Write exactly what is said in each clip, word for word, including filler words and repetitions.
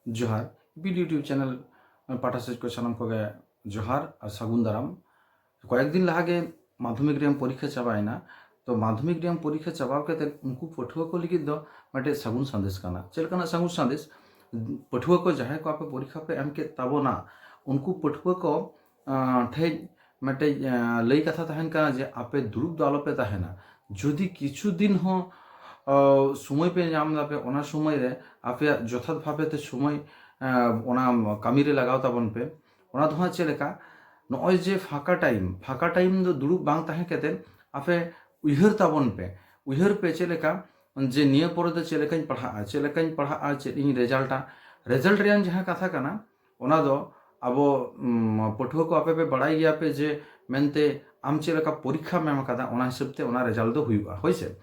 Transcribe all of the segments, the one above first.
ᱡᱚᱦᱟᱨ, B.Ed YouTube channel ᱯᱟᱦᱴᱟ ᱥᱮᱫ ᱠᱚ ᱥᱟᱱᱟᱢ ᱠᱚᱜᱮ ᱡᱚᱦᱟᱨ ᱟᱨ ᱥᱟᱹᱜᱩᱱ ᱫᱟᱨᱟᱢ᱾ ᱠᱚᱭᱮᱠ ᱫᱤᱱ ᱞᱟᱦᱟ ᱜᱮ ᱢᱟᱫᱽᱫᱷᱚᱢᱤᱠ ᱨᱮᱭᱟᱜ ᱯᱚᱨᱤᱠᱠᱷᱟ ᱪᱟᱵᱟᱭᱮᱱᱟ᱾ ᱛᱚ ᱢᱟᱫᱽᱫᱷᱚᱢᱤᱠ ᱨᱮᱭᱟᱜ ᱯᱚᱨᱤᱠᱠᱷᱟ ᱪᱟᱵᱟ ᱠᱟᱛᱮ ᱩᱱᱠᱩ ᱯᱟᱹᱴᱷᱩᱣᱟᱹ ᱠᱚ ᱞᱟᱹᱜᱤᱫ ᱫᱚ ᱢᱤᱫᱴᱮᱡ ᱥᱟᱹᱜᱩᱱ ᱥᱟᱸᱫᱮᱥ ᱠᱟᱱᱟ᱾ ᱪᱮᱫ ᱞᱮᱠᱟᱱᱟᱜ ᱥᱟᱹᱜᱩᱱ ᱥᱟᱸᱫᱮᱥ? ᱯᱟᱹᱴᱷᱩᱣᱟᱹ ᱠᱚ ᱡᱟᱦᱟᱸᱭ ᱠᱚ ᱟᱯᱮ ᱯᱚᱨᱤᱠᱠᱷᱟ ᱯᱮ ᱮᱢ ᱠᱮᱫ ᱛᱟᱵᱚᱱᱟ, ᱩᱱᱠᱩ ᱯᱟᱹᱴᱷᱩᱣᱟᱹ ᱠᱚ ᱴᱷᱮᱡ ᱢᱤᱫᱴᱮᱡ ᱞᱟᱹᱭ ᱠᱟᱛᱷᱟ ᱛᱟᱦᱮᱱ ᱠᱟᱱᱟ ᱡᱮ ᱟᱯᱮ ᱫᱩᱲᱩᱵ ᱫᱚ ᱟᱞᱚᱯᱮ ᱛᱟᱦᱮᱱᱟ᱾ ᱡᱩᱫᱤ ᱠᱤᱪᱷᱩ ᱫᱤᱱ ᱦᱚᱸ ᱥᱚᱢᱚᱭ ᱯᱮ ᱧᱟᱢ ᱫᱟᱯᱮ, ᱚᱱᱟ ᱥᱚᱢᱚᱭ ᱨᱮ ᱟᱯᱮᱭᱟᱜ ᱡᱚᱛᱷᱟᱛ ᱵᱷᱟᱵᱮ ᱛᱮ ᱥᱚᱢᱚᱭ ᱚᱱᱟ ᱠᱟᱹᱢᱤ ᱨᱮ ᱞᱟᱜᱟᱣ ᱛᱟᱵᱚᱱ ᱯᱮ᱾ ᱚᱱᱟ ᱫᱚ ᱦᱟᱸᱜ ᱪᱮᱫ ᱞᱮᱠᱟ, ᱱᱚᱜᱼᱚᱭ ᱡᱮ ᱯᱷᱟᱸᱠᱟ ᱴᱟᱭᱤᱢ, ᱯᱷᱟᱸᱠᱟ ᱴᱟᱭᱤᱢ ᱫᱚ ᱫᱩᱲᱩᱵ ᱵᱟᱝ ᱛᱟᱦᱮᱸ ᱠᱟᱛᱮ ᱟᱯᱮ ᱩᱭᱦᱟᱹᱨ ᱛᱟᱵᱚᱱ ᱯᱮ᱾ ᱩᱭᱦᱟᱹᱨ ᱯᱮ ᱪᱮᱫ ᱞᱮᱠᱟ, ᱡᱮ ᱱᱤᱭᱟᱹ ᱯᱚᱨᱮ ᱫᱚ ᱪᱮᱫ ᱞᱮᱠᱟᱧ ᱯᱟᱲᱦᱟᱜᱼᱟ, ᱪᱮᱫ ᱞᱮᱠᱟᱧ ᱯᱟᱲᱦᱟᱜᱼᱟ, ᱪᱮᱫ ᱤᱧ ᱨᱮᱡᱟᱞᱴᱟ᱾ ᱨᱮᱡᱟᱞᱴ ᱨᱮᱭᱟᱜ ᱡᱟᱦᱟᱸ ᱠᱟᱛᱷᱟ ᱠᱟᱱᱟ, ᱚᱱᱟ ᱫᱚ ᱟᱵᱚ ᱯᱟᱹᱴᱷᱩᱣᱟᱹ ᱠᱚ ᱟᱯᱮ ᱯᱮ ᱵᱟᱲᱟᱭ ᱜᱮᱭᱟ ᱯᱮ ᱡᱮ ᱢᱮᱱᱛᱮ ᱟᱢ ᱪᱮᱫ ᱞᱮᱠᱟ ᱯᱚᱨᱤᱠᱠᱷᱟᱢ ᱮᱢ ᱟᱠᱟᱫᱟ, ᱚᱱᱟ ᱦᱤᱥᱟᱹᱵ ᱛᱮ ᱚᱱᱟ ᱨᱮᱡᱟᱞᱴ ᱫᱚ ᱦᱩᱭᱩᱜᱼᱟ, ᱦᱳᱭ ᱥᱮ?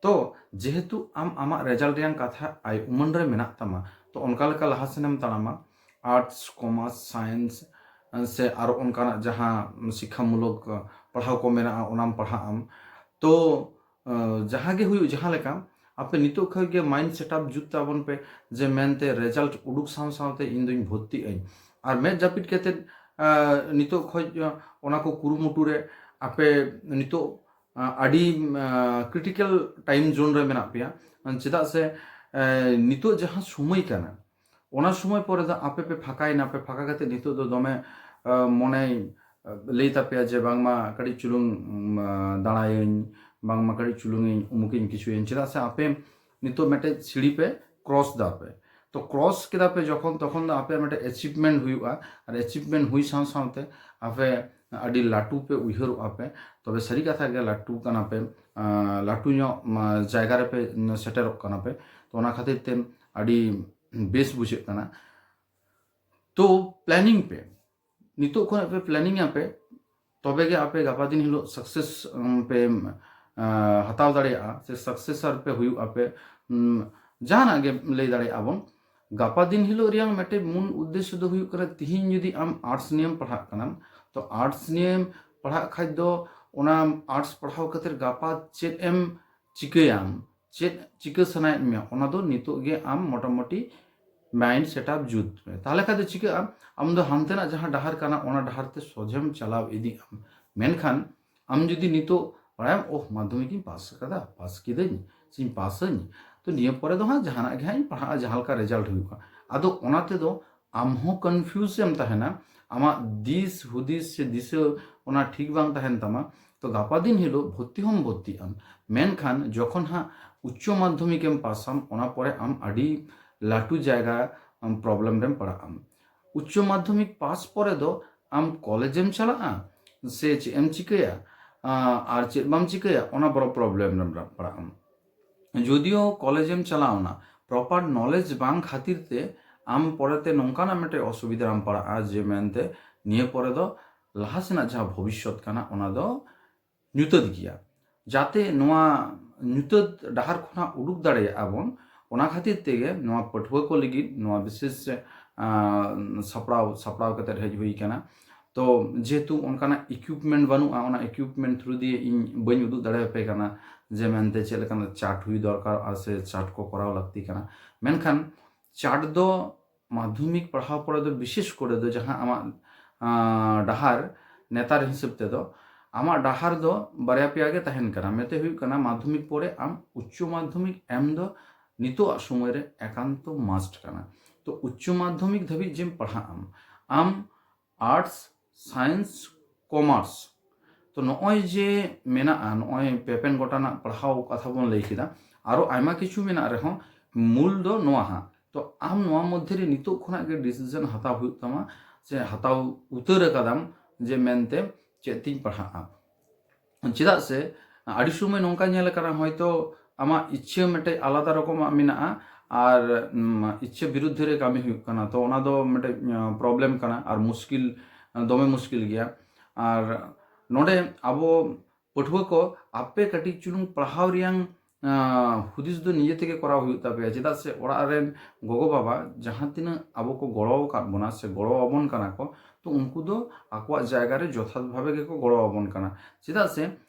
ᱛᱚ ᱡᱮᱦᱮᱛᱩ ᱟᱢ ᱟᱢᱟᱜ ᱨᱮᱡᱟᱞᱴ ᱨᱮᱭᱟᱜ ᱠᱟᱛᱷᱟ ᱟᱭ ᱩᱢᱟᱹᱱ ᱨᱮ ᱢᱮᱱᱟᱜ ᱛᱟᱢᱟ, ᱛᱚ ᱚᱱᱠᱟ ᱞᱮᱠᱟ ᱞᱟᱦᱟ ᱥᱮᱱᱮᱢ ᱛᱟᱲᱟᱢᱟ᱾ ᱟᱨᱴᱥ, ᱠᱚᱢᱟᱨᱥ, ᱥᱟᱭᱮᱱᱥ ᱥᱮ ᱟᱨᱚ ᱚᱱᱠᱟᱱᱟᱜ ᱡᱟᱦᱟᱸ ᱥᱤᱠᱠᱷᱟᱢᱩᱞᱚᱠ ᱯᱟᱲᱦᱟᱣ ᱠᱚ ᱢᱮᱱᱟᱜᱼᱟ, ᱚᱱᱟᱢ ᱯᱟᱲᱦᱟᱜ ᱟᱢ᱾ ᱛᱚ ᱡᱟᱦᱟᱸ ᱜᱮ ᱦᱩᱭᱩᱜ, ᱡᱟᱦᱟᱸ ᱞᱮᱠᱟ, ᱟᱯᱮ ᱱᱤᱛᱚᱜ ᱠᱷᱚᱱ ᱜᱮ ᱢᱟᱭᱤᱱᱰ ᱥᱮᱴᱟᱯ ᱡᱩᱛ ᱛᱟᱵᱚᱱ ᱯᱮ ᱡᱮ ᱢᱮᱱᱛᱮ ᱨᱮᱡᱟᱞᱴ ᱩᱰᱩᱠ ᱥᱟᱶ ᱥᱟᱶᱛᱮ ᱤᱧ ᱫᱚᱧ ᱵᱷᱚᱨᱛᱤᱜ ᱟᱹᱧ᱾ ᱟᱨ ᱢᱮᱫ ᱡᱟᱹᱯᱤᱫ ᱠᱟᱛᱮᱫ ᱱᱤᱛᱚᱜ ᱠᱷᱚᱱ ᱚᱱᱟ ᱠᱚ ᱠᱩᱨᱩᱢᱩᱴᱩ ᱨᱮ ᱟᱯᱮ ᱱᱤᱛᱚᱜ ᱟᱹᱰᱤ ᱠᱨᱤᱴᱤᱠᱮᱞ ᱴᱟᱭᱤᱢ ᱡᱳᱱ ᱨᱮ ᱢᱮᱱᱟᱜ ᱯᱮᱭᱟ᱾ ᱪᱮᱫᱟᱜ ᱥᱮ ᱱᱤᱛᱚᱜ ᱡᱟᱦᱟᱸ ᱥᱚᱢᱚᱭ ᱠᱟᱱᱟ, ᱚᱱᱟ ᱥᱚᱢᱚᱭ ᱯᱚᱨᱮ ᱫᱚ ᱟᱯᱮ ᱯᱮ ᱯᱷᱟᱸᱠᱟᱭᱮᱱᱟ, ᱯᱮ ᱯᱷᱟᱸᱠᱟ ᱠᱟᱛᱮ ᱱᱤᱛᱚᱜ ᱫᱚ ᱫᱚᱢᱮ ᱢᱚᱱᱮᱭ ᱞᱟᱹᱭ ᱛᱟᱯᱮᱭᱟ ᱡᱮ ᱵᱟᱝᱢᱟ ᱠᱟᱹᱴᱤᱡ ᱪᱩᱞᱩᱝ ᱫᱟᱬᱟᱭᱟᱹᱧ, ᱵᱟᱝᱢᱟ ᱠᱟᱹᱴᱤᱡ ᱪᱩᱞᱩᱝ ᱤᱧ ᱩᱢᱩᱠᱤᱧ ᱠᱤᱪᱷᱩᱭᱟᱹᱧ᱾ ᱪᱮᱫᱟᱜ ᱥᱮ ᱟᱯᱮ ᱱᱤᱛᱚᱜ ᱢᱤᱫᱴᱮᱡ ᱥᱤᱲᱤ ᱯᱮ ᱠᱨᱚᱥ ᱫᱟᱯᱮ᱾ ᱛᱚ ᱠᱨᱚᱥ ᱠᱮᱫᱟ ᱯᱮ ᱡᱚᱠᱷᱚᱱ, ᱛᱚᱠᱷᱚᱱ ᱫᱚ ᱟᱯᱮᱭᱟᱜ ᱢᱤᱫᱴᱮᱡ ᱮᱪᱤᱵᱷᱢᱮᱱᱴ ᱦᱩᱭᱩᱜᱼᱟ᱾ ᱟᱨ ᱮᱪᱤᱵᱷᱢᱮᱱᱴ ᱦᱩᱭ ᱥᱟᱶ ᱥᱟᱶᱛᱮ ᱟᱯᱮ ᱟᱹᱰᱤ ᱞᱟᱹᱴᱩ ᱯᱮ ᱩᱭᱦᱟᱹᱨᱚᱜᱼᱟ ᱯᱮ᱾ ᱛᱚᱵᱮ ᱥᱟᱹᱨᱤ ᱠᱟᱛᱷᱟ ᱜᱮ ᱞᱟᱹᱴᱩ ᱠᱟᱱᱟ ᱯᱮ, ᱞᱟᱹᱴᱩ ᱧᱚᱜ ᱡᱟᱭᱜᱟ ᱨᱮᱯᱮ ᱥᱮᱴᱮᱨᱚᱜ ᱠᱟᱱᱟ ᱯᱮ᱾ ᱛᱚ ᱚᱱᱟ ᱠᱷᱟᱹᱛᱤᱨ ᱛᱮ ᱟᱹᱰᱤ ᱵᱮᱥ ᱵᱩᱡᱷᱟᱹᱜ ᱠᱟᱱᱟ᱾ ᱛᱚ ᱯᱞᱮᱱᱤᱝ ᱯᱮ, ᱱᱤᱛᱚᱜ ᱠᱷᱚᱱ ᱯᱮ ᱯᱞᱮᱱᱤᱝ ᱟᱯᱮ, ᱛᱚᱵᱮ ᱜᱮ ᱟᱯᱮ ᱜᱟᱯᱟ ᱫᱤᱱ ᱦᱤᱞᱳᱜ ᱥᱟᱠᱥᱮᱥ ᱯᱮ ᱦᱟᱛᱟᱣ ᱫᱟᱲᱮᱭᱟᱜᱼᱟ ᱥᱮ ᱥᱟᱠᱥᱮᱥᱟᱨ ᱯᱮ ᱦᱩᱭᱩᱜ ᱟᱯᱮ᱾ ᱡᱟᱦᱟᱱᱟᱜ ᱜᱮ ᱞᱟᱹᱭ ᱫᱟᱲᱮᱭᱟᱜᱼᱟ ᱵᱚᱱ᱾ ᱜᱟᱯᱟ ᱫᱤᱱ ᱦᱤᱞᱳᱜ ᱨᱮᱭᱟᱜ ᱢᱤᱫᱴᱮᱡ ᱢᱩᱞ ᱩᱫᱽᱫᱮᱥᱥᱚ ᱫᱚ ᱦᱩᱭᱩᱜ ᱠᱟᱱᱟ, ᱛᱤᱦᱤᱧ ᱡᱩᱫᱤ ᱟᱢ ᱟᱨᱴᱥ ᱱᱤᱭᱮᱢ ᱯᱟᱲᱦᱟᱜ ᱠᱟᱱᱟᱢ, ᱛᱚ ᱟᱨᱴᱥ ᱱᱤᱭᱮᱢ ᱯᱟᱲᱦᱟᱜ ᱠᱷᱟᱡ ᱫᱚ ᱚᱱᱟ ᱟᱨᱴᱥ ᱯᱟᱲᱦᱟᱣ ᱠᱟᱛᱮ ᱜᱟᱯᱟ ᱪᱮᱫ ᱮᱢ ᱪᱤᱠᱟᱹᱭᱟᱢ, ᱪᱮᱫ ᱪᱤᱠᱟᱹ ᱥᱟᱱᱟᱭᱮᱫ ᱢᱮᱭᱟ, ᱚᱱᱟ ᱫᱚ ᱱᱤᱛᱚᱜ ᱜᱮ ᱟᱢ ᱢᱚᱴᱟᱢᱩᱴᱤ ᱢᱟᱭᱤᱱᱰ ᱥᱮᱴᱟᱯ ᱡᱩᱛ ᱢᱮ᱾ ᱛᱟᱦᱚᱞᱮ ᱠᱷᱟᱱ ᱫᱚ ᱪᱤᱠᱟᱹᱜᱼᱟ, ᱟᱢ ᱫᱚ ᱦᱟᱱᱛᱮᱱᱟᱜ ᱡᱟᱦᱟᱸ ᱰᱟᱦᱟᱨ ᱠᱟᱱᱟ ᱚᱱᱟ ᱰᱟᱦᱟᱨ ᱛᱮ ᱥᱚᱡᱷᱮᱢ ᱪᱟᱞᱟᱣ ᱤᱫᱤᱜ ᱟᱢ᱾ ᱢᱮᱱᱠᱷᱟᱱ ᱟᱢ ᱡᱩᱫᱤ ᱱᱤᱛᱚᱜ ᱵᱟᱲᱟᱭᱟᱢ, ᱳᱦ, ᱢᱟᱫᱽᱫᱷᱚᱢᱤᱠ ᱤᱧ ᱯᱟᱥ ᱠᱟᱫᱟ, ᱯᱟᱥ ᱠᱤᱫᱟᱹᱧ ᱥᱮᱧ ᱯᱟᱥᱟᱹᱧ, ᱛᱚ ᱱᱤᱭᱟᱹ ᱯᱚᱨᱮ ᱫᱚ ᱦᱟᱸᱜ ᱡᱟᱦᱟᱱᱟᱜ ᱜᱮ ᱦᱟᱸᱜ ᱤᱧ ᱯᱟᱲᱦᱟᱜᱼᱟ, ᱡᱟᱦᱟᱸ ᱞᱮᱠᱟ ᱨᱮᱡᱟᱞᱴ ᱦᱩᱭᱩᱜᱼᱟ᱾ ᱟᱫᱚ ᱚᱱᱟ ᱛᱮᱫᱚ ᱟᱢ ᱦᱚᱸ ᱠᱚᱱᱯᱷᱤᱭᱩᱡᱽ ᱮᱢ ᱛᱟᱦᱮᱱᱟ, ᱟᱢᱟᱜ ᱫᱤᱥ ᱦᱩᱫᱤᱥ ᱥᱮ ᱫᱤᱥᱟᱹ ᱚᱱᱟ ᱴᱷᱤᱠ ᱵᱟᱝ ᱛᱟᱦᱮᱱ ᱛᱟᱢᱟ᱾ ᱛᱚ ᱜᱟᱯᱟ ᱫᱤᱱ ᱦᱤᱞᱳᱜ ᱵᱷᱚᱨᱛᱤ ᱦᱚᱸᱢ ᱵᱷᱚᱨᱛᱤᱜ ᱟᱢ, ᱢᱮᱱᱠᱷᱟᱱ ᱡᱚᱠᱷᱚᱱ ᱦᱟᱸᱜ ᱩᱪᱪᱚ ᱢᱟᱫᱽᱫᱷᱚᱢᱤᱠ ᱮᱢ ᱯᱟᱥᱟᱢ, ᱚᱱᱟ ᱯᱚᱨᱮ ᱟᱢ ᱟᱹᱰᱤ ᱞᱟᱹᱴᱩ ᱡᱟᱭᱜᱟ ᱯᱨᱚᱵᱞᱮᱢ ᱨᱮᱢ ᱯᱟᱲᱟᱜ ᱟᱢ᱾ ᱩᱪᱪᱚ ᱢᱟᱫᱽᱫᱷᱚᱢᱤᱠ ᱯᱟᱥ ᱯᱚᱨᱮ ᱫᱚ ᱟᱢ ᱠᱚᱞᱮᱡᱽ ᱮᱢ ᱪᱟᱞᱟᱜᱼᱟ ᱥᱮ ᱪᱮᱫ ᱮᱢ ᱪᱤᱠᱟᱹᱭᱟ, ᱟᱨ ᱪᱮᱫ ᱵᱟᱢ ᱪᱤᱠᱟᱹᱭᱟ, ᱚᱱᱟ ᱵᱚᱲᱚ ᱯᱨᱚᱵᱞᱮᱢ ᱨᱮᱢ ᱯᱟᱲᱟᱜ ᱟᱢ᱾ ᱡᱩᱫᱤᱭᱳ ᱠᱚᱞᱮᱡᱽ ᱮᱢ ᱪᱟᱞᱟᱣᱱᱟ, ᱯᱨᱚᱯᱟᱨ ᱱᱚᱞᱮᱡᱽ ᱵᱟᱝ ᱠᱷᱟᱹᱛᱤᱨ ᱛᱮ ᱟᱢ ᱯᱚᱨᱮᱛᱮ ᱱᱚᱝᱠᱟᱱᱟᱜ ᱢᱤᱫᱴᱮᱡ ᱚᱥᱩᱵᱤᱫᱷᱟ ᱨᱮᱢ ᱯᱟᱲᱟᱜᱼᱟ ᱡᱮ ᱢᱮᱱᱛᱮ ᱱᱤᱭᱟᱹ ᱯᱚᱨᱮ ᱫᱚ ᱞᱟᱦᱟ ᱥᱮᱱᱟᱜ ᱡᱟᱦᱟᱸ ᱵᱷᱚᱵᱤᱥᱥᱚᱛ ᱠᱟᱱᱟ ᱚᱱᱟ ᱫᱚ ᱧᱩᱛᱟᱹᱛ ᱜᱮᱭᱟ᱾ ᱡᱟᱛᱮ ᱱᱚᱣᱟ ᱧᱩᱛᱟᱹᱛ ᱰᱟᱦᱟᱨ ᱠᱷᱚᱱᱟᱜ ᱩᱰᱩᱠ ᱫᱟᱲᱮᱭᱟᱜᱼᱟ ᱵᱚᱱ, ᱚᱱᱟ ᱠᱷᱟᱹᱛᱤᱨ ᱛᱮᱜᱮ ᱱᱚᱣᱟ ᱯᱟᱹᱴᱷᱩᱣᱟᱹ ᱠᱚ ᱞᱟᱹᱜᱤᱫ ᱱᱚᱣᱟ ᱵᱤᱥᱮᱥ ᱥᱟᱯᱲᱟᱣ ᱥᱟᱯᱲᱟᱣ ᱠᱟᱛᱮ ᱦᱮᱡ ᱦᱩᱭ ᱠᱟᱱᱟ᱾ ᱛᱚ ᱡᱮᱦᱮᱛᱩ ᱚᱱᱠᱟᱱᱟᱜ ᱤᱠᱩᱭᱤᱯᱢᱮᱱᱴ ᱵᱟᱹᱱᱩᱜᱼᱟ, ᱚᱱᱟ ᱤᱠᱩᱭᱤᱯᱢᱮᱱᱴ ᱛᱷᱨᱩ ᱫᱤᱭᱮ ᱤᱧ ᱵᱟᱹᱧ ᱩᱫᱩᱜ ᱫᱟᱲᱮᱭᱟᱯᱮ ᱠᱟᱱᱟ ᱡᱮ ᱢᱮᱱᱛᱮ ᱪᱮᱫ ᱞᱮᱠᱟᱱᱟᱜ ᱪᱟᱨᱴ ᱦᱩᱭ ᱫᱚᱨᱠᱟᱨᱚᱜᱼᱟ ᱥᱮ ᱪᱟᱨᱴ ᱠᱚ ᱠᱚᱨᱟᱣ ᱞᱟᱹᱠᱛᱤ ᱠᱟᱱᱟ᱾ ᱢᱮᱱᱠᱷᱟᱱ ᱪᱟᱨᱴ ᱫᱚ ᱢᱟᱫᱽᱫᱷᱚᱢᱤᱠ ᱯᱟᱲᱦᱟᱣ ᱯᱚᱨᱮ ᱫᱚ ᱵᱤᱥᱮᱥ ᱠᱚᱨᱮ ᱫᱚ ᱡᱟᱦᱟᱸ ᱟᱢᱟᱜ ᱰᱟᱦᱟᱨ ᱱᱮᱛᱟᱨ ᱦᱤᱥᱟᱹᱵ ᱛᱮᱫᱚ ᱟᱢᱟᱜ ᱰᱟᱦᱟᱨ ᱫᱚ ᱵᱟᱨᱭᱟ ᱯᱮᱭᱟ ᱜᱮ ᱛᱟᱦᱮᱱ ᱠᱟᱱᱟ᱾ ᱢᱤᱫᱴᱮᱡ ᱦᱩᱭᱩᱜ ᱠᱟᱱᱟ ᱢᱟᱫᱽᱫᱷᱚᱢᱤᱠ ᱯᱚᱨᱮ ᱟᱢ ᱩᱪᱪᱚ ᱢᱟᱫᱽᱫᱷᱚᱢᱤᱠ ᱮᱢ ᱫᱚ ᱱᱤᱛᱚᱜᱟᱜ ᱥᱚᱢᱚᱭ ᱨᱮ ᱮᱠᱟᱱᱛᱚ ᱢᱟᱥᱴ ᱠᱟᱱᱟ᱾ ᱛᱚ ᱩᱪᱪᱚ ᱢᱟᱫᱽᱫᱷᱚᱢᱤᱠ ᱫᱷᱟᱹᱵᱤᱡ ᱡᱮᱢ ᱯᱟᱲᱦᱟᱜ ᱟᱢ, ᱟᱢ ᱟᱨᱴᱥ, ᱥᱟᱭᱮᱱᱥ, ᱠᱚᱢᱟᱨᱥ, ᱛᱚ ᱱᱚᱜᱼᱚᱭ ᱡᱮ ᱢᱮᱱᱟᱜᱼᱟ, ᱱᱚᱜᱼᱚᱭ ᱯᱮ ᱯᱮᱱ ᱜᱚᱴᱟᱱᱟᱜ ᱯᱟᱲᱦᱟᱣ ᱠᱟᱛᱷᱟ ᱵᱚᱱ ᱞᱟᱹᱭ ᱠᱮᱫᱟ, ᱟᱨᱚ ᱟᱭᱢᱟ ᱠᱤᱪᱷᱩ ᱢᱮᱱᱟᱜ ᱨᱮᱦᱚᱸ ᱢᱩᱞ ᱫᱚ ᱱᱚᱣᱟ ᱦᱟᱸᱜ᱾ ᱛᱚ ᱟᱢ ᱱᱚᱣᱟ ᱢᱚᱫᱽᱫᱷᱮ ᱨᱮ ᱱᱤᱛᱚᱜ ᱠᱷᱚᱱᱟᱜ ᱜᱮ ᱰᱤᱥᱤᱡᱚᱱ ᱦᱟᱛᱟᱣ ᱦᱩᱭᱩᱜ ᱛᱟᱢᱟ, ᱥᱮ ᱦᱟᱛᱟᱣ ᱩᱛᱟᱹᱨ ᱟᱠᱟᱫᱟᱢ ᱡᱮ ᱢᱮᱱᱛᱮ ᱪᱮᱫ ᱛᱤᱧ ᱯᱟᱲᱦᱟᱜᱼᱟ᱾ ᱪᱮᱫᱟᱜ ᱥᱮ ᱟᱹᱰᱤ ᱥᱚᱢᱚᱭ ᱱᱚᱝᱠᱟ ᱧᱮᱞ ᱟᱠᱟᱱᱟ, ᱦᱚᱭᱛᱳ ᱟᱢᱟᱜ ᱤᱪᱪᱷᱟᱹ ᱢᱤᱫᱴᱮᱡ ᱟᱞᱟᱫᱟ ᱨᱚᱠᱚᱢᱟᱜ ᱢᱮᱱᱟᱜᱼᱟ ᱟᱨ ᱤᱪᱪᱷᱟᱹ ᱵᱤᱨᱩᱫᱽᱫᱷᱮ ᱨᱮ ᱠᱟᱹᱢᱤ ᱦᱩᱭᱩᱜ ᱠᱟᱱᱟ᱾ ᱛᱚ ᱚᱱᱟ ᱫᱚ ᱢᱤᱫᱴᱮᱡ ᱯᱨᱚᱵᱞᱮᱢ ᱠᱟᱱᱟ ᱟᱨ ᱢᱩᱥᱠᱤᱞ, ᱫᱚᱢᱮ ᱢᱩᱥᱠᱤᱞ ᱜᱮᱭᱟ᱾ ᱟᱨ ᱱᱚᱰᱮ ᱟᱵᱚ ᱯᱟᱹᱴᱷᱩᱣᱟᱹ ᱠᱚ ᱟᱯᱮ ᱠᱟᱹᱴᱤᱡ ᱪᱩᱞᱩᱝ ᱯᱟᱲᱦᱟᱣ ᱨᱮᱭᱟᱝ ᱦᱩᱫᱤᱥ ᱫᱚ ᱱᱤᱡᱮ ᱛᱮᱜᱮ ᱠᱚᱨᱟᱣ ᱦᱩᱭᱩᱜ ᱛᱟᱯᱮᱭᱟ᱾ ᱪᱮᱫᱟᱜ ᱥᱮ ᱚᱲᱟᱜ ᱨᱮᱱ ᱜᱚᱜᱚ ᱵᱟᱵᱟ ᱡᱟᱦᱟᱸ ᱛᱤᱱᱟᱹᱜ ᱟᱵᱚ ᱠᱚ ᱜᱚᱲᱚ ᱟᱠᱟᱫ ᱵᱚᱱᱟ ᱥᱮ ᱜᱚᱲᱚ ᱟᱵᱚᱱ ᱠᱟᱱᱟ ᱠᱚ, ᱛᱚ ᱩᱱᱠᱩ ᱫᱚ ᱟᱠᱚᱣᱟᱜ ᱡᱟᱭᱜᱟ ᱨᱮ ᱡᱚᱛᱷᱟᱛ ᱵᱷᱟᱵᱮ ᱜᱮᱠᱚ ᱜᱚᱲᱚ ᱟᱵᱚᱱ ᱠᱟᱱᱟ᱾ ᱪᱮᱫᱟᱜ ᱥᱮ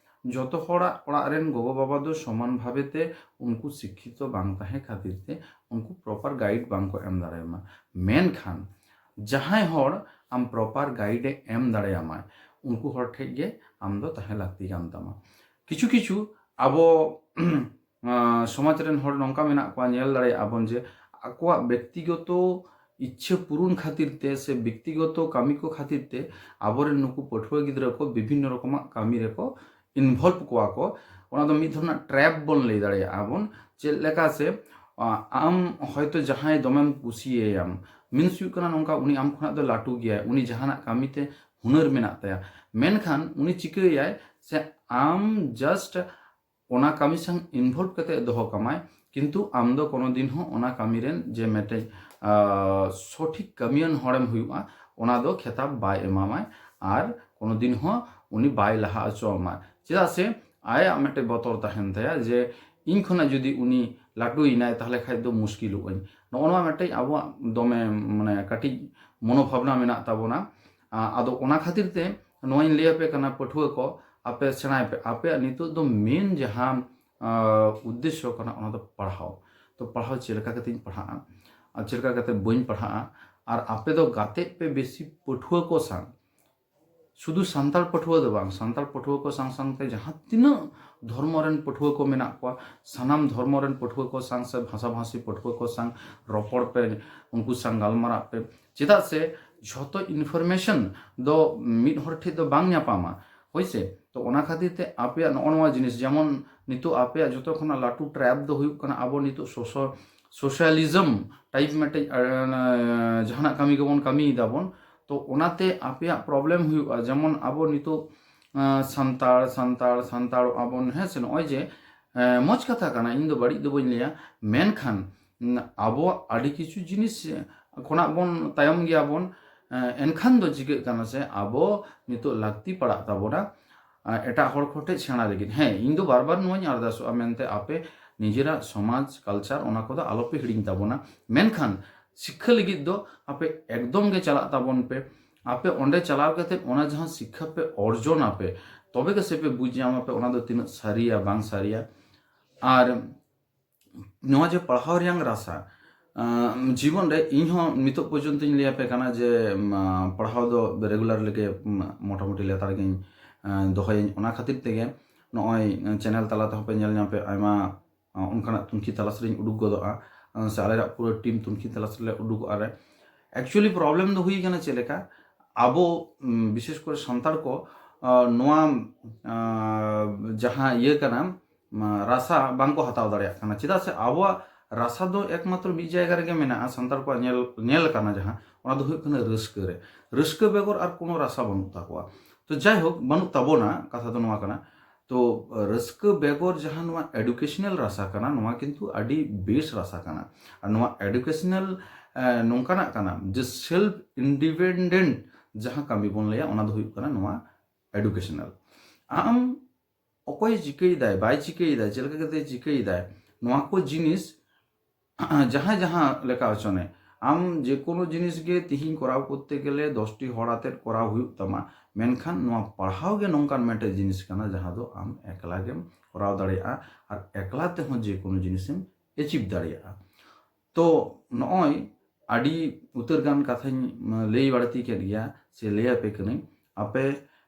ᱡᱚᱛᱚ ᱦᱚᱲᱟᱜ ᱚᱲᱟᱜ ᱨᱮᱱ ᱜᱚᱜᱚ ᱵᱟᱵᱟ ᱫᱚ ᱥᱚᱢᱟᱱ ᱵᱷᱟᱵᱮ ᱛᱮ ᱩᱱᱠᱩ ᱥᱤᱠᱠᱷᱤᱛᱚ ᱵᱟᱝ ᱛᱟᱦᱮᱸ ᱠᱷᱟᱹᱛᱤᱨ ᱛᱮ ᱩᱱᱠᱩ proper guide ᱵᱟᱝ ᱠᱚ ᱮᱢ ᱫᱟᱲᱮᱭᱟᱢᱟ᱾ ᱢᱮᱱᱠᱷᱟᱱ ᱡᱟᱦᱟᱸᱭ ᱦᱚᱲ ᱟᱢ proper guide ᱮ ᱮᱢ ᱫᱟᱲᱮᱭᱟᱢᱟᱭ, ᱩᱱᱠᱩ ᱦᱚᱲ ᱴᱷᱮᱡ ᱜᱮ ᱟᱢ ᱫᱚ ᱛᱟᱦᱮᱸ ᱞᱟᱹᱠᱛᱤ ᱠᱟᱱ ᱛᱟᱢᱟ᱾ ᱠᱤᱪᱷᱩ ᱠᱤᱪᱷᱩ ᱟᱵᱚ ᱟᱸ, ᱥᱚᱢᱟᱡᱽ ᱨᱮᱱ ᱦᱚᱲ ᱱᱚᱝᱠᱟ ᱢᱮᱱᱟᱜ ᱠᱚᱣᱟ, ᱧᱮᱞ ᱫᱟᱲᱮᱭᱟᱜᱼᱟ ᱵᱚᱱ ᱡᱮ ᱟᱠᱚᱣᱟᱜ ᱵᱮᱠᱛᱤᱜᱚᱛᱚ ᱤᱪᱪᱷᱟᱹ ᱯᱩᱨᱩᱱ ᱠᱷᱟᱹᱛᱤᱨ ᱛᱮ ᱥᱮ ᱵᱮᱠᱛᱤᱜᱚᱛᱚ ᱠᱟᱹᱢᱤ ᱠᱚ ᱠᱷᱟᱹᱛᱤᱨ ᱛᱮ ᱟᱵᱚᱨᱮᱱ ᱱᱩᱠᱩ ᱯᱟᱹᱴᱷᱩᱣᱟᱹ ᱜᱤᱫᱽᱨᱟᱹ ᱠᱚ ᱵᱤᱵᱷᱤᱱᱱᱚ ᱨᱚᱠᱚᱢᱟᱜ ᱠᱟᱹᱢᱤ ᱨᱮᱠᱚ involve ᱠᱚᱣᱟ ᱠᱚ᱾ ᱚᱱᱟ ᱫᱚ ᱢᱤᱫ ᱫᱷᱚᱨᱚᱱᱟᱜ trap ᱵᱚᱱ ᱞᱟᱹᱭ ᱫᱟᱲᱮᱭᱟᱜᱼᱟ ᱵᱚᱱ᱾ ᱪᱮᱫ ᱞᱮᱠᱟ ᱥᱮ, ᱟ-, ᱟᱢ ᱦᱚᱭᱛᱚ ᱡᱟᱦᱟᱸᱭ ᱫᱚᱢᱮᱢ ᱠᱩᱥᱤᱭᱟᱭᱟᱢ, means ᱦᱩᱭᱩᱜ ᱠᱟᱱᱟ ᱱᱚᱝᱠᱟ, ᱩᱱᱤ ᱟᱢ ᱠᱷᱚᱱᱟᱜ ᱫᱚ ᱞᱟᱹᱴᱩ ᱜᱮᱭᱟᱭ, ᱩᱱᱤ ᱡᱟᱦᱟᱱᱟᱜ ᱠᱟᱹᱢᱤᱛᱮ ᱦᱩᱱᱟᱹᱨ ᱢᱮᱱᱟᱜ ᱛᱟᱭᱟ, ᱢᱮᱱᱠᱷᱟᱱ ᱩᱱᱤ ᱪᱤᱠᱟᱹᱭᱟᱭ ᱥᱮ ᱟᱢ just ᱚᱱᱟ ᱠᱟᱹᱢᱤ ᱥᱟᱶ involve ᱠᱟᱛᱮ ᱫᱚᱦᱚ ᱠᱟᱢᱟᱭ, ᱠᱤᱱᱛᱩ ᱟᱢ ᱫᱚ ᱠᱳᱱᱳ ᱫᱤᱱ ᱦᱚᱸ ᱚᱱᱟ ᱠᱟᱹᱢᱤ ᱨᱮᱱ ᱡᱮ ᱢᱤᱫᱴᱮᱡ, ᱟ, ᱥᱚᱴᱷᱤᱠ ᱠᱟᱹᱢᱤᱭᱟᱱ ᱦᱚᱲᱮᱢ ᱦᱩᱭᱩᱜᱼᱟ, ᱚᱱᱟ ᱫᱚ ᱠᱷᱮᱛᱟᱵ ᱵᱟᱭ ᱮᱢᱟᱢᱟᱭ ᱟᱨ ᱠᱳᱱᱳ ᱫᱤᱱ ᱦᱚᱸ ᱩᱱᱤ ᱵᱟᱭ ᱞᱟᱦᱟ ᱦᱚᱪᱚ ᱟᱢᱟ᱾ ᱪᱮᱫᱟᱜ ᱥᱮ ᱟᱭᱟᱜ ᱢᱤᱫᱴᱮᱡ ᱵᱚᱛᱚᱨ ᱛᱟᱦᱮᱱ ᱛᱟᱭᱟ ᱡᱮ ᱤᱧ ᱠᱷᱚᱱᱟᱜ ᱡᱩᱫᱤ ᱩᱱᱤ ᱞᱟᱹᱴᱩᱭᱮᱱᱟᱭ, ᱛᱟᱦᱞᱮ ᱠᱷᱟᱡ ᱫᱚ ᱢᱩᱥᱠᱤᱞᱚᱜ ᱟᱹᱧ᱾ ᱱᱚᱜᱼᱚ ᱱᱚᱣᱟ ᱢᱤᱫᱴᱮᱡ ᱟᱵᱚᱣᱟᱜ ᱫᱚᱢᱮ, ᱢᱟᱱᱮ, ᱠᱟᱹᱴᱤᱡ ᱢᱚᱱᱳᱵᱷᱟᱵᱽᱱᱟ ᱢᱮᱱᱟᱜ ᱛᱟᱵᱚᱱᱟ᱾ ᱟ, ᱟᱫᱚ ᱚᱱᱟ ᱠᱷᱟᱹᱛᱤᱨ ᱛᱮ ᱱᱚᱣᱟᱧ ᱞᱟᱹᱭ ᱟᱯᱮ ᱠᱟᱱᱟ, ᱯᱟᱹᱴᱷᱩᱣᱟᱹ ᱠᱚ, ᱟᱯᱮ ᱥᱮᱬᱟᱭ ᱯᱮ᱾ ᱟᱯᱮᱭᱟᱜ ᱱᱤᱛᱚᱜ ᱫᱚ main ᱡᱟᱦᱟᱸ, ᱟ, ᱩᱫᱽᱫᱮᱥᱥᱚ ᱠᱟᱱᱟ, ᱚᱱᱟ ᱫᱚ ᱯᱟᱲᱦᱟᱣ᱾ ᱛᱚ ᱯᱟᱲᱦᱟᱣ ᱪᱮᱫ ᱞᱮᱠᱟ ᱠᱟᱛᱮᱧ ᱯᱟᱲᱦᱟᱜᱼᱟ ᱟᱨ ᱪᱮᱫ ᱞᱮᱠᱟ ᱠᱟᱛᱮ ᱵᱟᱹᱧ ᱯᱟᱲᱦᱟᱜᱼᱟ, ᱟᱨ ᱟᱯᱮ ᱫᱚ ᱜᱟᱛᱮᱜ ᱯᱮ ᱵᱮᱥᱤ ᱯᱟᱹᱴᱷᱩᱣᱟᱹ ᱠᱚ ᱥᱟᱶ᱾ ᱥᱩᱫᱷᱩ ᱥᱟᱱᱛᱟᱲ ᱯᱟᱹᱴᱷᱩᱣᱟᱹ ᱫᱚ ᱵᱟᱝ, ᱥᱟᱱᱛᱟᱲ ᱯᱟᱹᱴᱷᱩᱣᱟᱹ ᱠᱚ ᱥᱟᱶ ᱥᱟᱶᱛᱮ ᱡᱟᱦᱟᱸ ᱛᱤᱱᱟᱹᱜ ᱫᱷᱚᱨᱢᱚ ᱨᱮᱱ ᱯᱟᱹᱴᱷᱩᱣᱟᱹ ᱠᱚ ᱢᱮᱱᱟᱜ ᱠᱚᱣᱟ, ᱥᱟᱱᱟᱢ ᱫᱷᱚᱨᱢᱚ ᱨᱮᱱ ᱯᱟᱹᱴᱷᱩᱣᱟᱹ ᱠᱚ ᱥᱟᱶ ᱥᱮ ᱵᱷᱟᱥᱟᱵᱷᱟᱥᱤ ᱯᱟᱹᱴᱷᱩᱣᱟᱹ ᱠᱚ ᱥᱟᱶ ᱨᱚᱯᱚᱲ ᱯᱮ, ᱩᱱᱠᱩ ᱥᱟᱶ ᱜᱟᱞᱢᱟᱨᱟᱜ ᱯᱮ᱾ ᱪᱮᱫᱟᱜ ᱥᱮ ᱡᱷᱚᱛᱚ information ᱫᱚ ᱢᱤᱫ ᱦᱚᱲ ᱴᱷᱮᱡ ᱫᱚ ᱵᱟᱝ ᱧᱟᱯᱟᱢᱟ, ᱦᱳᱭ ᱥᱮ? ᱛᱚ ᱚᱱᱟ ᱠᱷᱟᱹᱛᱤᱨ ᱛᱮ ᱟᱯᱮᱭᱟᱜ ᱱᱚᱜᱼᱚ ᱱᱚᱣᱟ ᱡᱤᱱᱤᱥ, ᱡᱮᱢᱚᱱ ᱱᱤᱛᱚᱜ ᱟᱯᱮᱭᱟᱜ ᱡᱚᱛᱚ ᱠᱷᱚᱱᱟᱜ ᱞᱟᱹᱴᱩ trap ᱫᱚ ᱦᱩᱭᱩᱜ ᱠᱟᱱᱟ ᱟᱵᱚ ᱱᱤᱛᱚᱜ social, socialism type ᱢᱤᱫᱴᱮᱡ, ᱟᱸ, ᱡᱟᱦᱟᱱᱟᱜ ᱠᱟᱹᱢᱤ ᱜᱮᱵᱚᱱ ᱠᱟᱹᱢᱤᱭᱮᱫᱟ ᱵᱚᱱ᱾ ᱛᱚ ᱚᱱᱟᱛᱮ ᱟᱯᱮᱭᱟᱜ problem ᱦᱩᱭᱩᱜᱼᱟ, ᱡᱮᱢᱚᱱ ᱟᱵᱚ ᱱᱤᱛᱚᱜ, ᱟᱸ, ᱥᱟᱱᱛᱟᱲ, ᱥᱟᱱᱛᱟᱲ, ᱥᱟᱱᱛᱟᱲᱚᱜᱼᱟ ᱵᱚᱱ, ᱦᱮᱸ ᱥᱮ? ᱱᱚᱜᱼᱚᱭ ᱡᱮ, ᱮᱸ, ᱢᱚᱡᱽ ᱠᱟᱛᱷᱟ ᱠᱟᱱᱟ, ᱤᱧ ᱫᱚ ᱵᱟᱹᱲᱤᱡ ᱫᱚ ᱵᱟᱹᱧ ᱞᱟᱹᱭᱟ, ᱢᱮᱱᱠᱷᱟᱱ, ᱩᱸ, ᱟᱵᱚᱣᱟᱜ ᱟᱹᱰᱤ ᱠᱤᱪᱷᱩ ᱡᱤᱱᱤᱥ ᱠᱷᱚᱱᱟᱜ ᱵᱚᱱ ᱛᱟᱭᱚᱢ ᱜᱮᱭᱟ ᱵᱚᱱ᱾ ᱮᱸ, ᱮᱱᱠᱷᱟᱱ ᱫᱚ ᱪᱤᱠᱟᱹᱜ ᱠᱟᱱᱟ ᱥᱮ, ᱟᱵᱚ ᱱᱤᱛᱚᱜ ᱞᱟᱹᱠᱛᱤ ᱯᱟᱲᱟᱜ ᱛᱟᱵᱚᱱᱟ, ᱟᱸ, ᱮᱴᱟᱜ ᱦᱚᱲ ᱠᱚ ᱴᱷᱮᱡ ᱥᱮᱬᱟ ᱞᱟᱹᱜᱤᱫ᱾ ᱦᱮᱸ, ᱤᱧ ᱫᱚ ᱵᱟᱨ ᱵᱟᱨ ᱱᱚᱣᱟᱧ ᱟᱨᱫᱟᱥᱚᱜᱼᱟ ᱢᱮᱱᱛᱮ, ᱟᱯᱮ ᱱᱤᱡᱮᱨᱟᱜ ᱥᱚᱢᱟᱡᱽ, culture, ᱚᱱᱟ ᱠᱚᱫᱚ ᱟᱞᱚᱯᱮ ᱦᱤᱲᱤᱧ ᱛᱟᱵᱚᱱᱟ᱾ ᱢᱮᱱᱠᱷᱟᱱ ᱥᱤᱠᱠᱷᱟ ᱞᱟᱹᱜᱤᱫ ᱫᱚ ᱟᱯᱮ ᱮᱠᱫᱚᱢ ᱜᱮ ᱪᱟᱞᱟᱜ ᱛᱟᱵᱚᱱ ᱯᱮ᱾ ᱟᱯᱮ ᱚᱸᱰᱮ ᱪᱟᱞᱟᱣ ᱠᱟᱛᱮ ᱚᱱᱟ ᱡᱟᱦᱟᱸ ᱥᱤᱠᱠᱷᱟ ᱯᱮ ᱚᱨᱡᱚᱱᱟᱯᱮ, ᱛᱚᱵᱮ ᱜᱮ ᱥᱮ ᱯᱮ ᱵᱩᱡᱽ ᱧᱟᱢᱟ ᱯᱮ ᱚᱱᱟ ᱫᱚ ᱛᱤᱱᱟᱹᱜ ᱥᱟᱹᱨᱤᱭᱟ ᱵᱟᱝ ᱥᱟᱹᱨᱤᱭᱟ᱾ ᱟᱨ ᱱᱚᱣᱟ ᱡᱮ ᱯᱟᱲᱦᱟᱣ ᱨᱮᱭᱟᱝ ᱨᱟᱥᱟ, ᱟᱸ, ᱡᱤᱵᱚᱱ ᱨᱮ ᱤᱧ ᱦᱚᱸ ᱱᱤᱛᱚᱜ ᱯᱚᱨᱡᱚᱱᱛᱚᱧ ᱞᱟᱹᱭ ᱟᱯᱮ ᱠᱟᱱᱟ ᱡᱮ, ᱩᱢ, ᱯᱟᱲᱦᱟᱣ ᱫᱚ regular ᱞᱮᱜᱮ, ᱩᱢ, ᱢᱚᱴᱟᱢᱩᱴᱤ ᱞᱮᱛᱟᱲ ᱜᱤᱧ, ᱟᱸ, ᱫᱚᱦᱚᱭᱟᱹᱧ᱾ ᱚᱱᱟ ᱠᱷᱟᱹᱛᱤᱨ ᱛᱮᱜᱮ ᱱᱚᱜᱼᱚᱭ channel ᱛᱟᱞᱟ ᱛᱮᱦᱚᱸ ᱯᱮ ᱧᱮᱞ ᱧᱟᱢ ᱯᱮ ᱟᱭᱢᱟ, ᱟᱸ, ᱚᱱᱠᱟᱱᱟᱜ ᱛᱩᱱᱠᱷᱤ ᱛᱟᱞᱟᱥ ᱨᱤᱧ ᱩᱰᱩᱠ ᱜᱚᱫᱚᱜᱼᱟ, ᱟᱸ, ᱥᱮ ᱟᱞᱮᱭᱟᱜ ᱯᱩᱨᱟᱹ team ᱛᱩᱱᱠᱷᱤ ᱛᱟᱞᱟᱥ ᱨᱮᱞᱮ ᱩᱰᱩᱠᱚᱜᱼᱟ ᱨᱮ᱾ Actually problem ᱫᱚ ᱦᱩᱭ ᱠᱟᱱᱟ ᱪᱮᱫ ᱞᱮᱠᱟ, ᱟᱵᱚ, ᱩᱢ, ᱵᱤᱥᱮᱥ ᱠᱚᱨᱮ ᱥᱟᱱᱛᱟᱲ ᱠᱚ, ᱟᱸ, ᱱᱚᱣᱟ, ᱟᱸ, ᱡᱟᱦᱟᱸ ᱤᱭᱟᱹ ᱠᱟᱱᱟ, ᱢᱟ, ᱨᱟᱥᱟ ᱵᱟᱝᱠᱚ ᱦᱟᱛᱟᱣ ᱫᱟᱲᱮᱭᱟᱜ ᱠᱟᱱᱟ᱾ ᱪᱮᱫᱟᱜ ᱥᱮ ᱟᱵᱚᱣᱟᱜ ᱨᱟᱥᱟ ᱫᱚ ᱮᱠᱢᱟᱛᱨᱚ ᱢᱤᱫ ᱡᱟᱭᱜᱟ ᱨᱮᱜᱮ ᱢᱮᱱᱟᱜᱼᱟ, ᱥᱟᱱᱛᱟᱲ ᱠᱚᱣᱟᱜ ᱧᱮᱞ, ᱧᱮᱞ ᱟᱠᱟᱱᱟ ᱡᱟᱦᱟᱸ, ᱚᱱᱟ ᱫᱚ ᱦᱩᱭᱩᱜ ᱠᱟᱱᱟ ᱨᱟᱹᱥᱠᱟᱹ ᱨᱮ᱾ ᱨᱟᱹᱥᱠᱟᱹ ᱵᱮᱜᱚᱨ ᱟᱨ ᱠᱳᱱᱳ ᱨᱟᱥᱟ ᱵᱟᱹᱱᱩᱜ ᱛᱟᱠᱚᱣᱟ᱾ ᱛᱚ ᱡᱟᱭᱦᱳᱠ, ᱵᱟᱹᱱᱩᱜ ᱛᱟᱵᱚᱱᱟ, ᱠᱟᱛᱷᱟ ᱫᱚ ᱱᱚᱣᱟ ᱠᱟᱱᱟ᱾ ᱛᱚ ᱨᱟᱹᱥᱠᱟᱹ ᱵᱮᱜᱚᱨ ᱡᱟᱦᱟᱸ ᱱᱚᱣᱟ educational ᱨᱟᱥᱟ ᱠᱟᱱᱟ, ᱱᱚᱣᱟ ᱠᱤᱱᱛᱩ ᱟᱹᱰᱤ ᱵᱮᱥ ᱨᱟᱥᱟ ᱠᱟᱱᱟ᱾ ᱟᱨ ᱱᱚᱣᱟ educational, ᱮ, ᱱᱚᱝᱠᱟᱱᱟᱜ ᱠᱟᱱᱟ ᱡᱮ self independent ᱡᱟᱦᱟᱸ ᱠᱟᱹᱢᱤ ᱵᱚᱱ ᱞᱟᱹᱭᱟ, ᱚᱱᱟ ᱫᱚ ᱦᱩᱭᱩᱜ ᱠᱟᱱᱟ ᱱᱚᱣᱟ educational᱾ ᱟᱢ ᱚᱠᱚᱭ ᱪᱤᱠᱟᱹᱭᱮᱫᱟᱭ, ᱵᱟᱭ ᱪᱤᱠᱟᱹᱭᱮᱫᱟᱭ, ᱪᱮᱫ ᱞᱮᱠᱟ ᱠᱟᱛᱮ ᱪᱤᱠᱟᱹᱭᱮᱫᱟᱭ, ᱱᱚᱣᱟ ᱠᱚ ᱡᱤᱱᱤᱥ ᱡᱟᱦᱟᱸᱭ ᱡᱟᱦᱟᱸ ᱞᱮᱠᱟ ᱦᱚᱪᱚᱱᱮ, ᱟᱢ ᱡᱮ ᱠᱳᱱᱳ ᱡᱤᱱᱤᱥ ᱜᱮ ᱛᱤᱦᱤᱧ ᱠᱚᱨᱟᱣ ᱠᱚᱨᱛᱮ ᱜᱮᱞᱮ ᱫᱚᱥᱴᱤ ᱦᱚᱲ ᱟᱛᱮᱫ ᱠᱚᱨᱟᱣ ᱦᱩᱭᱩᱜ ᱛᱟᱢᱟ, ᱢᱮᱱᱠᱷᱟᱱ ᱱᱚᱣᱟ ᱯᱟᱲᱦᱟᱣ ᱜᱮ ᱱᱚᱝᱠᱟᱱ ᱢᱤᱫᱴᱮᱡ ᱡᱤᱱᱤᱥ ᱠᱟᱱᱟ ᱡᱟᱦᱟᱸ ᱫᱚ ᱟᱢ ᱮᱠᱞᱟ ᱜᱮᱢ ᱠᱚᱨᱟᱣ ᱫᱟᱲᱮᱭᱟᱜᱼᱟ ᱟᱨ ᱮᱠᱞᱟ ᱛᱮᱦᱚᱸ ᱡᱮ ᱠᱳᱱᱳ ᱡᱤᱱᱤᱥᱮᱢ achieve ᱫᱟᱲᱮᱭᱟᱜᱼᱟ᱾ ᱛᱚ ᱱᱚᱜᱼᱚᱭ ᱟᱹᱰᱤ ᱩᱛᱟᱹᱨ ᱜᱟᱱ ᱠᱟᱛᱷᱟᱧ, ᱩᱢ, ᱞᱟᱹᱭ ᱵᱟᱹᱲᱛᱤ ᱠᱮᱫ ᱜᱮᱭᱟ ᱥᱮ ᱞᱟᱹᱭ ᱟᱯᱮ ᱠᱟᱹᱱᱟᱹᱧ᱾ ᱟᱯᱮ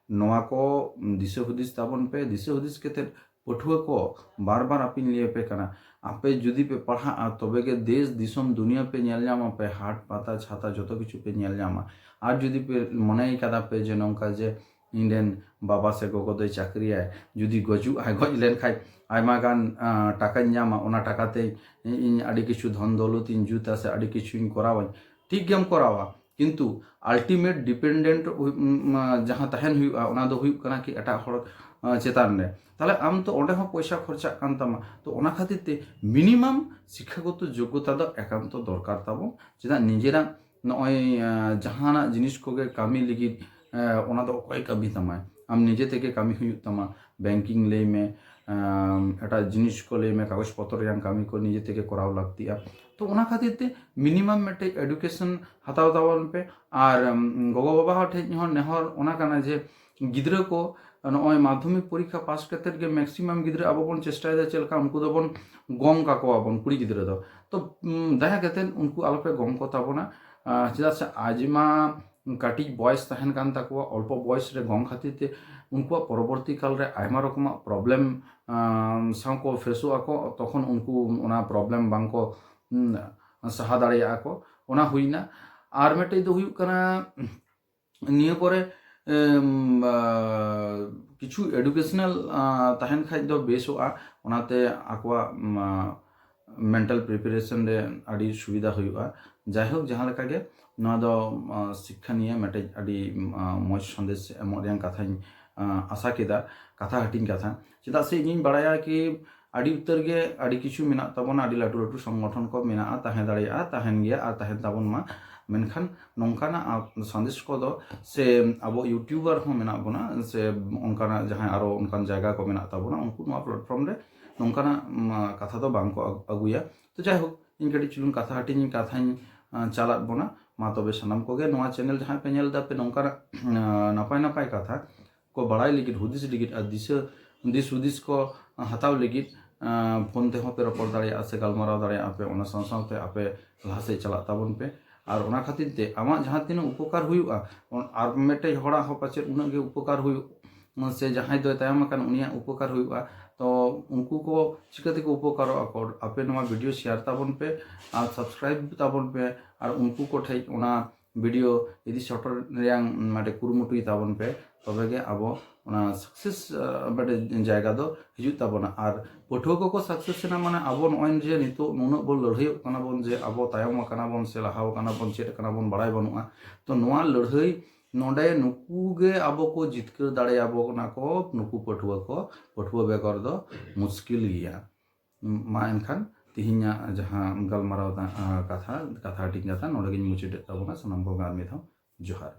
ᱱᱚᱣᱟ ᱠᱚ ᱫᱤᱥᱟᱹ ᱦᱩᱫᱤᱥ ᱛᱟᱵᱚᱱ ᱯᱮ, ᱫᱤᱥᱟᱹ ᱦᱩᱫᱤᱥ ᱠᱟᱛᱮᱫ ᱯᱟᱹᱴᱷᱩᱣᱟᱹ ᱠᱚ ᱵᱟᱨ ᱵᱟᱨ ᱟᱯᱮᱧ ᱞᱟᱹᱭ ᱟᱯᱮ ᱠᱟᱱᱟ, ᱟᱯᱮ ᱡᱩᱫᱤ ᱯᱮ ᱯᱟᱲᱦᱟᱜᱼᱟ ᱛᱚᱵᱮ ᱜᱮ ᱫᱮᱥ ᱫᱤᱥᱚᱢ ᱫᱩᱱᱤᱭᱟᱹ ᱯᱮ ᱧᱮᱞ ᱧᱟᱢᱟ, ᱯᱮ ᱦᱟᱴ ᱯᱟᱛᱟ ᱪᱷᱟᱛᱟ ᱡᱚᱛᱚ ᱠᱤᱪᱷᱩ ᱯᱮ ᱧᱮᱞ ᱧᱟᱢᱟ᱾ ᱟᱨ ᱡᱩᱫᱤ ᱯᱮ ᱢᱚᱱᱮᱭ ᱠᱟᱫᱟ ᱯᱮ ᱡᱮ ᱱᱚᱝᱠᱟ ᱡᱮ ᱤᱧ ᱨᱮᱱ ᱵᱟᱵᱟ ᱥᱮ ᱜᱚᱜᱚ ᱫᱚᱭ ᱪᱟᱹᱠᱨᱤᱭᱟᱭ, ᱡᱩᱫᱤ ᱜᱚᱡᱩᱜ ᱟᱭ, ᱜᱚᱡ ᱞᱮᱱᱠᱷᱟᱡ ᱟᱭᱢᱟ ᱜᱟᱱ, ᱟᱸ, ᱴᱟᱠᱟᱧ ᱧᱟᱢᱟ, ᱚᱱᱟ ᱴᱟᱠᱟ ᱛᱮ ᱤᱧ ᱟᱹᱰᱤ ᱠᱤᱪᱷᱩ ᱫᱷᱚᱱ ᱫᱚᱞᱚᱛ ᱤᱧ ᱡᱩᱛᱟ ᱥᱮ ᱟᱹᱰᱤ ᱠᱤᱪᱷᱩᱧ ᱠᱚᱨᱟᱣᱟᱹᱧ, ᱴᱷᱤᱠ ᱜᱮᱢ ᱠᱚᱨᱟᱣᱟ, ᱠᱤᱱᱛᱩ ultimate dependent ᱦᱩᱭ-, ᱩᱢ, ᱩᱢ, ᱡᱟᱦᱟᱸ ᱛᱟᱦᱮᱱ ᱦᱩᱭᱩᱜᱼᱟ, ᱚᱱᱟ ᱫᱚ ᱦᱩᱭᱩᱜ ᱠᱟᱱᱟ ᱠᱤ ᱮᱴᱟᱜ ᱦᱚᱲ, ᱟᱸ, ᱪᱮᱛᱟᱱ ᱨᱮ᱾ ᱛᱟᱦᱞᱮ ᱟᱢ ᱛᱚ ᱚᱸᱰᱮ ᱦᱚᱸ ᱯᱚᱭᱥᱟ ᱠᱷᱚᱨᱪᱟᱜ ᱠᱟᱱ ᱛᱟᱢᱟ᱾ ᱛᱚ ᱚᱱᱟ ᱠᱷᱟᱹᱛᱤᱨ ᱛᱮ minimum ᱥᱤᱠᱠᱷᱟᱜᱚᱛᱚ ᱡᱳᱜᱽᱜᱚᱛᱟ ᱫᱚ ᱮᱠᱟᱱᱛᱚ ᱫᱚᱨᱠᱟᱨ ᱛᱟᱵᱚᱱ᱾ ᱪᱮᱫᱟᱜ ᱱᱤᱡᱮᱨᱟᱜ ᱱᱚᱜᱼᱚᱭ, ᱟᱸ, ᱡᱟᱦᱟᱱᱟᱜ ᱡᱤᱱᱤᱥ ᱠᱚᱜᱮ ᱠᱟᱹᱢᱤ ᱞᱟᱹᱜᱤᱫ, ᱟᱸ, ᱚᱱᱟ ᱫᱚ ᱚᱠᱚᱭ ᱠᱟᱹᱢᱤ ᱛᱟᱢᱟᱭ? ᱟᱢ ᱱᱤᱡᱮ ᱛᱮᱜᱮ ᱠᱟᱹᱢᱤ ᱦᱩᱭᱩᱜ ᱛᱟᱢᱟ᱾ Banking ᱞᱟᱹᱭ ᱢᱮ, ᱟᱸ, ᱮᱴᱟᱜ ᱡᱤᱱᱤᱥ ᱠᱚ ᱞᱟᱹᱭ ᱢᱮ, ᱠᱟᱜᱚᱡᱽ ᱯᱚᱛᱚᱨ ᱨᱮᱭᱟᱝ ᱠᱟᱹᱢᱤ ᱠᱚ ᱱᱤᱡᱮ ᱛᱮᱜᱮ ᱠᱚᱨᱟᱣ ᱞᱟᱹᱠᱛᱤᱜᱼᱟ᱾ ᱛᱚ ᱚᱱᱟ ᱠᱷᱟᱹᱛᱤᱨ ᱛᱮ minimum ᱢᱤᱫᱴᱮᱡ education ᱦᱟᱛᱟᱣ ᱛᱟᱵᱚᱱ ᱯᱮ᱾ ᱟᱨ, ᱩᱢ, ᱜᱚᱜᱚ ᱵᱟᱵᱟ ᱦᱚᱲ ᱴᱷᱮᱡ ᱦᱚᱸ ᱱᱮᱦᱚᱨ ᱚᱱᱟ ᱠᱟᱱᱟ ᱡᱮ ᱜᱤᱫᱽᱨᱟᱹ ᱠᱚ, ᱱᱚᱜᱼᱚᱭ ᱢᱟᱫᱽᱫᱷᱚᱢᱤᱠ ᱯᱚᱨᱤᱠᱠᱷᱟ ᱯᱟᱥ ᱠᱟᱛᱮᱫ ᱜᱮ ᱢᱮᱠᱥᱤᱢᱟᱢ ᱜᱤᱫᱽᱨᱟᱹ ᱟᱵᱚ ᱵᱚᱱ ᱪᱮᱥᱴᱟᱭᱮᱫᱟ ᱪᱮᱫ ᱞᱮᱠᱟ ᱩᱱᱠᱩ ᱫᱚᱵᱚᱱ ᱜᱚᱝ ᱠᱟᱠᱚᱣᱟᱵᱚᱱ ᱠᱩᱲᱤ ᱜᱤᱫᱽᱨᱟᱹ ᱫᱚ᱾ ᱛᱚ ᱫᱟᱭᱟ ᱠᱟᱛᱮᱫ ᱩᱱᱠᱩ ᱟᱞᱚᱯᱮ ᱜᱚᱝ ᱠᱚ ᱛᱟᱵᱚᱱᱟ᱾ ᱪᱮᱫᱟᱜ ᱥᱮ ᱟᱡᱢᱟ ᱠᱟᱹᱴᱤᱡ ᱵᱚᱭᱮᱥ ᱛᱟᱦᱮᱱ ᱠᱟᱱ ᱛᱟᱠᱚᱣᱟ, ᱚᱞᱯᱚ ᱵᱚᱭᱮᱥ ᱨᱮ ᱜᱚᱝ ᱠᱷᱟᱹᱛᱤᱨ ᱛᱮ ᱩᱱᱠᱩᱣᱟᱜ ᱯᱚᱨᱚᱵᱚᱨᱛᱤ ᱠᱟᱞ ᱨᱮ ᱟᱭᱢᱟ ᱨᱚᱠᱚᱢᱟᱜ ᱯᱨᱚᱵᱞᱮᱢ ᱥᱟᱶ ᱠᱚ ᱯᱷᱮᱥᱚᱜ ᱟᱠᱚ᱾ ᱛᱚᱠᱷᱚᱱ ᱩᱱᱠᱩ ᱚᱱᱟ ᱯᱨᱚᱵᱞᱮᱢ ᱵᱟᱝ ᱠᱚ ᱥᱟᱦᱟ ᱫᱟᱲᱮᱭᱟᱜᱼᱟ ᱠᱚ᱾ ᱚᱱᱟ ᱦᱩᱭᱱᱟ᱾ ᱟᱨ ᱢᱤᱫᱴᱮᱡ ᱫᱚ ᱦᱩᱭᱩᱜ ᱠᱟᱱᱟ ᱱᱤᱭᱟᱹ ᱯᱚᱨᱮ ᱠᱤᱪᱷᱩ ᱮᱰᱩᱠᱮᱥᱚᱱᱟᱞ ᱛᱟᱦᱮᱱ ᱠᱷᱟᱡ ᱫᱚ ᱵᱮᱥᱚᱜᱼᱟ᱾ ᱚᱱᱟᱛᱮ ᱟᱠᱚᱣᱟᱜ ᱢᱮᱱᱴᱟᱞ ᱯᱨᱤᱯᱟᱨᱮᱥᱚᱱ ᱨᱮ ᱟᱹᱰᱤ ᱥᱩᱵᱤᱫᱷᱟ ᱦᱩᱭᱩᱜᱼᱟ᱾ ᱡᱟᱭᱦᱳᱠ, ᱡᱟᱦᱟᱸ ᱞᱮᱠᱟ ᱜᱮ, ᱱᱚᱣᱟ ᱫᱚ ᱥᱤᱠᱠᱷᱟ ᱱᱤᱭᱮ ᱢᱤᱫᱴᱮᱡ ᱟᱹᱰᱤ ᱢᱚᱡᱽ ᱥᱟᱸᱫᱮᱥ ᱮᱢᱚᱜ ᱨᱮᱭᱟᱜ ᱠᱟᱛᱷᱟᱧ ᱟᱥᱟ ᱠᱮᱫᱟ, ᱠᱟᱛᱷᱟ ᱦᱟᱹᱴᱤᱧ ᱠᱟᱛᱷᱟ᱾ ᱪᱮᱫᱟᱜ ᱥᱮ ᱤᱧᱤᱧ ᱵᱟᱲᱟᱭᱟ ᱠᱤ ᱟᱹᱰᱤ ᱩᱛᱟᱹᱨ ᱜᱮ ᱟᱹᱰᱤ ᱠᱤᱪᱷᱩ ᱢᱮᱱᱟᱜ ᱛᱟᱵᱚᱱᱟ, ᱟᱹᱰᱤ ᱞᱟᱹᱴᱩ ᱞᱟᱹᱴᱩ ᱥᱚᱝᱜᱚᱴᱷᱚᱱ ᱠᱚ ᱢᱮᱱᱟᱜᱼᱟ, ᱛᱟᱦᱮᱸ ᱫᱟᱲᱮᱭᱟᱜᱼᱟ, ᱛᱟᱦᱮᱱ ᱜᱮᱭᱟ ᱟᱨ ᱛᱟᱦᱮᱱ ᱛᱟᱵᱚᱱ ᱢᱟ᱾ ᱢᱮᱱᱠᱷᱟᱱ ᱱᱚᱝᱠᱟᱱᱟᱜ ᱥᱟᱸᱫᱮᱥ ᱠᱚᱫᱚ, ᱥᱮ ᱟᱵᱚ ᱭᱩᱴᱤᱭᱩᱵᱟᱨ ᱦᱚᱸ ᱢᱮᱱᱟᱜ ᱵᱚᱱᱟ, ᱥᱮ ᱚᱱᱠᱟᱱᱟᱜ ᱡᱟᱦᱟᱸᱭ ᱟᱨᱚ ᱚᱱᱠᱟᱱ ᱡᱟᱭᱜᱟ ᱠᱚ ᱢᱮᱱᱟᱜ ᱛᱟᱵᱚᱱᱟ, ᱩᱱᱠᱩ ᱱᱚᱣᱟ ᱯᱞᱟᱴᱯᱷᱚᱨᱢ ᱨᱮ ᱱᱚᱝᱠᱟᱱᱟᱜ ᱠᱟᱛᱷᱟ ᱫᱚ ᱵᱟᱝ ᱠᱚ ᱟᱹᱜᱩᱭᱟ᱾ ᱛᱚ ᱡᱟᱭᱦᱳᱠ, ᱤᱧ ᱠᱟᱹᱴᱤᱡ ᱪᱩᱞᱩᱝ ᱠᱟᱛᱷᱟ ᱦᱟᱹᱴᱤᱧ ᱠᱟᱛᱷᱟᱧ ᱪᱟᱞᱟᱫ ᱵᱚᱱᱟ᱾ ᱢᱟ ᱛᱚᱵᱮ ᱥᱟᱱᱟᱢ ᱠᱚᱜᱮ ᱱᱚᱣᱟ ᱪᱮᱱᱮᱞ ᱡᱟᱦᱟᱸᱭ ᱯᱮ ᱧᱮᱞ ᱮᱫᱟ ᱯᱮ, ᱱᱚᱝᱠᱟᱱᱟᱜ ᱱᱟᱯᱟᱭ ᱱᱟᱯᱟᱭ ᱠᱟᱛᱷᱟ ᱠᱚ ᱵᱟᱲᱟᱭ ᱞᱟᱹᱜᱤᱫ, ᱦᱩᱫᱤᱥ ᱞᱟᱹᱜᱤᱫ ᱟᱨ ᱫᱤᱥᱟᱹ ᱫᱤᱥ ᱦᱩᱫᱤᱥ ᱠᱚ ᱦᱟᱛᱟᱣ ᱞᱟᱹᱜᱤᱫ ᱯᱷᱳᱱ ᱛᱮᱦᱚᱸ ᱯᱮ ᱨᱚᱯᱚᱲ ᱫᱟᱲᱮᱭᱟᱜᱼᱟ ᱥᱮ ᱜᱟᱞᱢᱟᱨᱟᱣ ᱫᱟᱲᱮᱭᱟᱜᱼᱟ ᱯᱮ᱾ ᱚᱱᱟ ᱥᱟᱶ ᱥᱟᱶᱛᱮ ᱟᱯᱮ ᱞᱟᱦᱟ ᱥᱮᱫ ᱪᱟᱞᱟᱜ ᱛᱟᱵᱚᱱ ᱯᱮ᱾ ᱟᱨ ᱚᱱᱟ ᱠᱷᱟᱹᱛᱤᱨ ᱛᱮ ᱟᱢᱟᱜ ᱡᱟᱦᱟᱸ ᱛᱤᱱᱟᱹᱜ ᱩᱯᱚᱠᱟᱨ ᱦᱩᱭᱩᱜᱼᱟ, ᱟᱨ ᱢᱤᱫᱴᱮᱡ ᱦᱚᱲᱟᱜ ᱦᱚᱸ ᱯᱟᱪᱮᱫ ᱩᱱᱟᱹᱜ ᱜᱮ ᱩᱯᱚᱠᱟᱨ ᱦᱩᱭᱩᱜ ᱥᱮ ᱡᱟᱦᱟᱸᱭ ᱫᱚᱭ ᱛᱟᱭᱚᱢ ᱟᱠᱟᱱ ᱩᱱᱤᱭᱟᱜ ᱩᱯᱚᱠᱟᱨ ᱦᱩᱭᱩᱜᱼᱟ᱾ ᱛᱚ ᱩᱱᱠᱩ ᱠᱚ ᱪᱤᱠᱟᱹ ᱛᱮᱠᱚ ᱩᱯᱚᱠᱟᱨᱚᱜ ᱟᱠᱚ? ᱟᱯᱮ ᱱᱚᱣᱟ ᱵᱷᱤᱰᱤᱭᱳ ᱥᱮᱭᱟᱨ ᱛᱟᱵᱚᱱ ᱯᱮ ᱟᱨ ᱥᱟᱵᱥᱠᱨᱟᱭᱤᱵ ᱛᱟᱵᱚᱱ ᱯᱮ, ᱟᱨ ᱩᱱᱠᱩ ᱠᱚ ᱴᱷᱮᱡ ᱚᱱᱟ ᱵᱷᱤᱰᱤᱭᱳ ᱤᱫᱤ ᱥᱮᱴᱮᱨ ᱨᱮᱭᱟᱜ ᱢᱤᱫᱴᱮᱡ ᱠᱩᱨᱩᱢᱩᱴᱩᱭ ᱛᱟᱵᱚᱱ ᱯᱮ᱾ ᱛᱚᱵᱮ ᱜᱮ ᱟᱵᱚ ᱚᱱᱟ ᱥᱟᱠᱥᱮᱥ ᱢᱤᱫᱴᱮᱡ ᱡᱟᱭᱜᱟ ᱫᱚ ᱦᱤᱡᱩᱜ ᱛᱟᱵᱚᱱᱟ᱾ ᱟᱨ ᱯᱟᱹᱴᱷᱩᱣᱟᱹ ᱠᱚᱠᱚ ᱥᱟᱠᱥᱮᱥ ᱮᱱᱟ ᱢᱟᱱᱮ ᱟᱵᱚ ᱱᱚᱜᱼᱚᱭ ᱡᱮ ᱱᱤᱛᱚᱜ ᱱᱩᱱᱟᱹᱜ ᱵᱚᱱ ᱞᱟᱹᱲᱦᱟᱹᱭᱚᱜ ᱠᱟᱱᱟ ᱵᱚᱱ, ᱡᱮ ᱟᱵᱚ ᱛᱟᱭᱚᱢ ᱟᱠᱟᱱᱟ ᱵᱚᱱ ᱥᱮ ᱞᱟᱦᱟᱣ ᱟᱠᱟᱱᱟ ᱵᱚᱱ, ᱪᱮᱫ ᱟᱠᱟᱱᱟ ᱵᱚᱱ, ᱵᱟᱲᱟᱭ ᱵᱟᱹᱱᱩᱜᱼᱟ᱾ ᱛᱚ ᱱᱚᱣᱟ ᱞᱟᱹᱲᱦᱟᱹᱭ ᱱᱚᱰᱮ ᱱᱩᱠᱩ ᱜᱮ ᱟᱵᱚ ᱠᱚ ᱡᱤᱛᱠᱟᱹᱨ ᱫᱟᱲᱮᱭᱟᱵᱚᱱᱟ ᱠᱚ, ᱱᱩᱠᱩ ᱯᱟᱹᱴᱷᱩᱣᱟᱹ ᱠᱚ, ᱯᱟᱹᱴᱷᱩᱣᱟᱹ ᱵᱮᱜᱚᱨ ᱫᱚ ᱢᱩᱥᱠᱤᱞ ᱜᱮᱭᱟ᱾ ᱢᱟ ᱮᱱᱠᱷᱟᱱ ᱛᱤᱦᱤᱧᱟᱜ ᱡᱟᱦᱟᱸ ᱜᱟᱞᱢᱟᱨᱟᱣ ᱛᱟ-, ᱟ, ᱠᱟᱛᱷᱟ, ᱠᱟᱛᱷᱟ ᱦᱟᱹᱴᱤᱧ ᱠᱟᱛᱷᱟ ᱱᱚᱰᱮ ᱜᱤᱧ ᱢᱩᱪᱟᱹᱫᱮᱫ ᱛᱟᱵᱚᱱᱟ᱾ ᱥᱟᱱᱟᱢ ᱠᱚᱜᱮ ᱟᱨ ᱢᱤᱫ ᱫᱷᱟᱣ ᱡᱚᱦᱟᱨ᱾